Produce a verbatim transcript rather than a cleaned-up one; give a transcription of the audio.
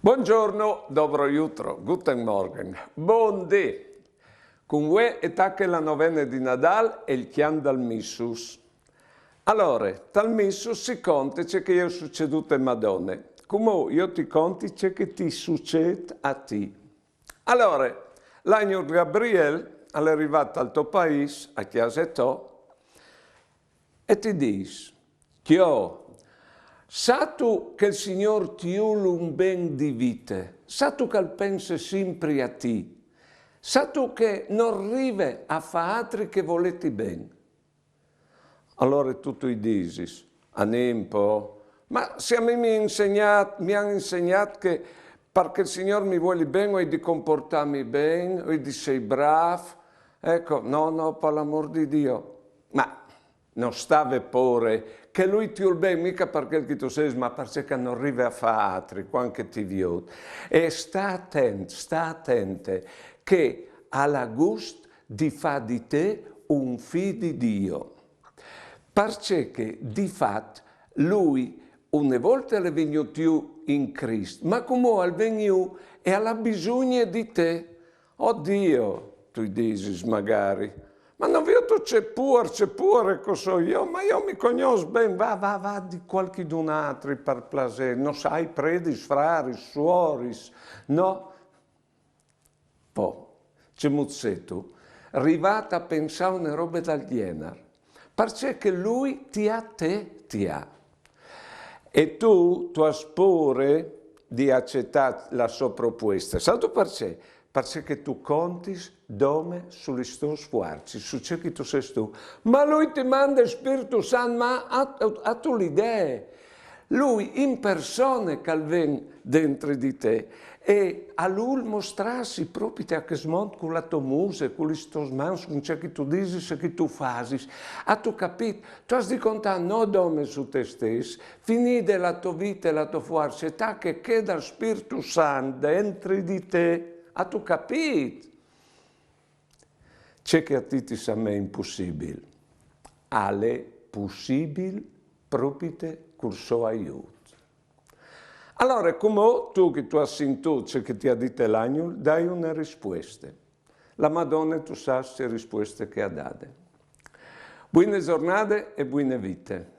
Buongiorno, dobro jutro, guten Morgen, bundì. Cun vuê e tache la novene di Nadâl e il cjant dal Missus. Alore, tal Missus si conte ce che e je sucedût ae Madone. Cumò jo ti conti ce che ti sucêt a ti. Alore, l'agnul Gabriel al è rivât tal to paîs, a cjase tô, e ti dîs: Cjo, sâstu che il Signôr ti vûl un ben di vite? Sâstu che al pense simpri a ti? Sâstu che nol rive a fâ altri che volêti ben? Alore tu tu i disis: Anìn po, ma se a mi mi àn insegnât, mi àn insegnât che par che il Signôr mi vueli ben o ai di compuartâmi ben, o ai di sei brâf. Eco, no, no, par l'amôr di Diu. Ma no sta vê pôre, che lui ti vûl ben mica par chel che tu sês, ma parcè che nol rive a fâ altri cuant che ti viôt. E sta atent, sta atente, che al à gust di fâ di te un fi di Diu. Parcè che, di fat, lui une volte al è vignût jù in Crist, ma cumò al ven jù e al à bisugne di te. O Diu, tu i disis magari, ma no viôt tu ce puar, ce puar che o soi jo? Ma jo mi cognòs ben, va, va, va di cualchidun altri par plasê, no sai, predis, fraris, suoris, no? Po, cemût sêstu rivât a pensâ une robe dal gjenar? Parcè che lui ti à te, ti à. E tu, tu âs pôre di acetâ la sô propueste. Sâstu parcè? Parcè che tu contis dome su lis tôs fuarcis, su ce che tu sês tu. Ma lui ti mande il Spirtu Sant, ma âstu, âstu la idee? Lui in persone che al ven dentri di te e al vûl mostrâsi propit a chest mont cu la tô muse, cu lis tôs mans, cun ce che tu disis e che tu fasis. Âstu capît? Tu âs di contâ no dome su te stes, finide la tô vite e la tô fuarce, e tache chê dal Spirtu Sant dentri di te. Âstu capît? Ce che a ti ti sembe impussibil, al è pussibil propit cul so aiût. Alore, cumò, tu che tu âs sintût ce che ti à dite l'agnul, dai une rispueste. La Madone tu sâs ce rispueste che e à dade. Buine zornade e buine vite.